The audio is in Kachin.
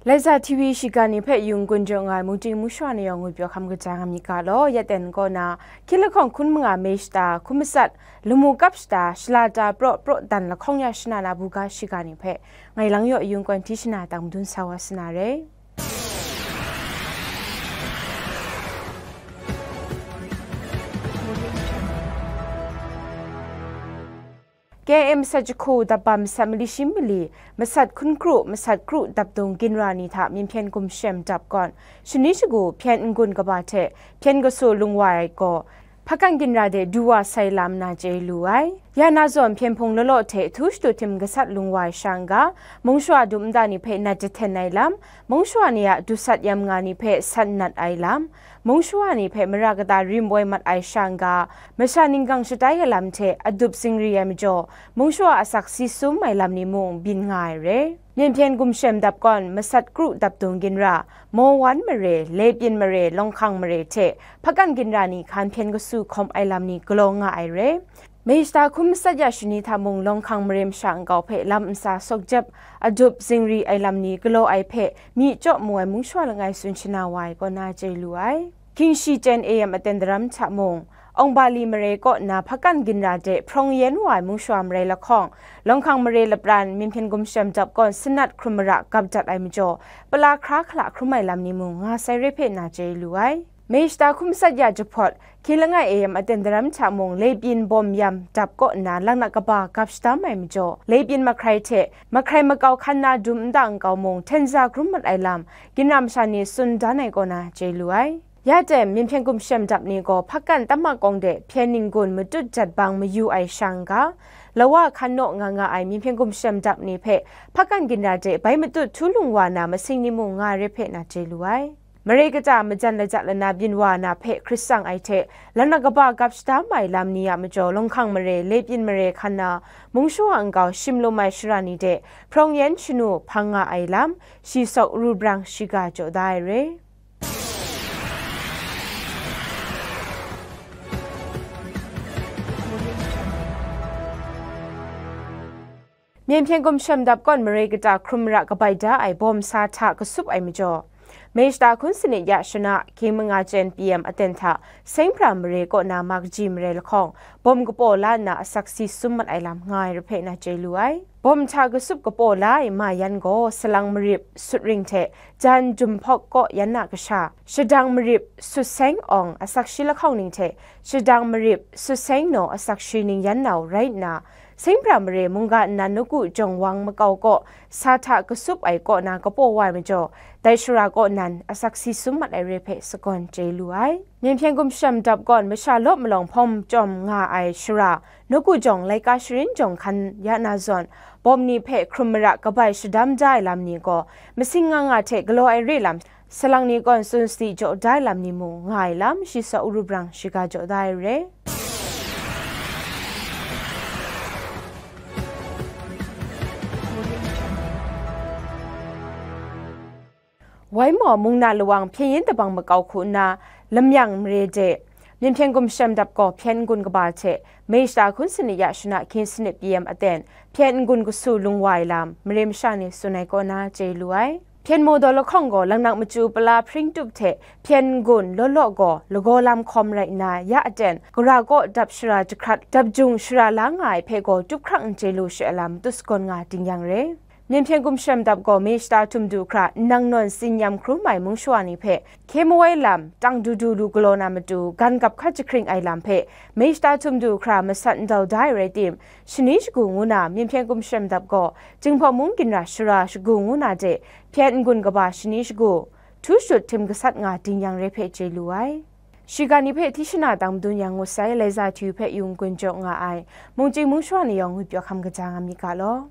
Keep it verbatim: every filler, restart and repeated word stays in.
Laiza T V shiga ni hpe yung gun jaw nga ai mungchying mungshwa ni yawng ngwi pyaw hkam kaja nga myit ga law, ya ten kaw na, hkying lahkawng hkun manga May shata, hkun matsat, lamu kap shata, shalata praw praw dan lahkawng ya shana na buga shiga ni hpe, ngai lang yaw yung kwan hti shana dang madun sa wa sa na re. K M masat jahku dap bam masat mali shi mali, masat hkun kru, masat kru dap dung ginra ni hta Myen hpyen gumshem dap gawn, shani shagu hpyen n-gun kaba hte hpyen kasu lung wa ai gaw, hpakan ginra de du wa sai lam na chye lu ai. Ya na zawn hpyen hpung law law hte htu shadu htim gasat lung wa ai sha n-ga, mungshawa dum nta ni hpe nat jahten ai lam, mungshawa ni a dusat yam nga ni hpe san nat ai lam, mungshawa ni hpe mara kata rim woi mat ai sha n-ga, masha ninggang shatai ai lam hte adup zingri ai majaw, mungshawa asak si sum ai lam ni mung byin nga ai re. Myen hpyen gumshem dap gawn masat kru dap dung ginra, Mawan mare, Lebyin mare, Lawng Hkang mare hte hpakan ginra ni hkan hpyen kasu hkawm ai lam ni galaw nga ai re. May shata hkun matsat ya shani hta mung Lawng Hkang mare masha nkau hpe lam ntsa sawk jep, adup zingri ai lam ni galaw ai hpe myi chyaw mu ai mungshawa langai tsun shana wa ai kaw na chye lu ai. Hkying shi chyen A M aten daram hta mung, Aung Bali mare kaw na hpakan ginra de hprawng yen wa ai mungshawa marai lahkawng, Lawng Hkang mare lapran Myen hpyen gumshem dap gawn sanat hkrum mara gap dat ai majaw, pala hkra hkala hkrum ai lam ni mung nga sai re hpe na chye lu ai. May shata hkun matsat ya jahpawt, hkying langai A M aten daram hta mung, Lebyin bawm yam dap kaw nna, laknak kaba gap shadam ai majaw, Lebyin mahkrai hte mahkrai makau hkan na dum nta nkau mung, hten za hkrum mat ai lam, ginra masha ni tsun dan ai kaw na chye lu ai. Ya ten, Myen hpyen gumshem dap ni gaw hpakan tam makawng de hpyen n-gun matut jat bang mayu ai sha n-ga, lawa hkan naw nga nga ai Myen hpyen gumshem dap ni hpe hpakan ginra de bai matut htu lung wa na masing ni mung nga ai re hpe na chye lu ai. Mare kata majan laja lana byin wa na hpe hkrit tsang ai hte, laknak kaba gap shadam ai lam ni a majaw, Lawng Hkang mare, Lebyin mare hkan na, mungshawa nkau shim lum ai shara ni de, hprawng yen shanu hpang nga ai lam, shi sawk ru brang shiga jaw da ai re. Myen hpyen gumshem dap gawn mare kata hkrum mara kabai da ai bawm sa hta kasup ai majaw, May shata hkun sanit ya shana, hkying manga chyen P M aten hta, Seng hpra mare kaw na ma kaji mare lahkawng, bawm kapaw la nna asak si sum mat ai lam nga ai re hpe na chye lu ai. Bawm hta kasup kapaw la ai ma yan gaw, salang marip, sut ring hte, jan jumhpawk kaw yan na kasha, shadang marip, sut seng awng, asak shi lahkawng ning hte, shadang marip, sut seng naw, asak shi ning yan nau rai nna, Seng hpra mare mungga nnan nawku jawng wang makau kaw sa hta kasup ai kaw na kapaw wa ai majaw, dai shara kaw nan asak si sum mat ai re hpe sagawn chye lu ai. Myen hpyen gumshem dap gawn masha law malawng hpawm chyawm nga ai shara, nawku jawng laika sharin jawng hkan ya na zawn, bawm ni hpe hkrum mara kabai shadam da ai lam ni gaw, masing nga nga hte galaw ai re lam, salang ni gawn tsun sadi jaw da ai lam ni mung nga ai lam, shi sawk ru brang shiga jaw da ai re. Waimaw mung na lawang hpyen yin dabang makau hku nna, Lamyang mare de, Myen hpyen gumshem dap gaw hpyen n-gun kaba hte, May shata hkun sanit ya shana hkying sanit P M aten, hpyen n-gun kasu lung wa ai lam, mare masha ni tsun ai kaw na chye lu ai. Hpyen maw daw lahkawng gaw, laknak machyu pala hpring tup hte hpyen n-gun law law gaw, lagaw lam hkawm rai nna, ya aten, gara kaw dap shara jahkrat, dap jung shara la nga ai hpe gaw, tup hkrang n chye lu shi ai lam, matut sagawn nga ding yang re. Myen hpyen gumshem dap gaw, May shata htum du hkra, nnang nawn tsin yam hkrum ai mung shawa ni hpe, hkye mawai lam, tang du du lu galaw na matu, gan gap hkat jahkring ai lam hpe, May shata htum du hkra, masat ndau da ai rai tim, shani shagu ngu na, Myen hpyen gumshem dap gaw, Jinghpaw mung ginra shara shagu ngu na de, hpyen n-gun kaba shani shagu, htu shut htim gasat nga ding yang re hpe chye lu ai. Shiga ni hpe hti shana dang madun yang ngut sai, Laiza T V hpe yung gun jaw nga ai, mungchying mung shawa ni yawng ngwi pyaw hkam kaja nga myit ga law.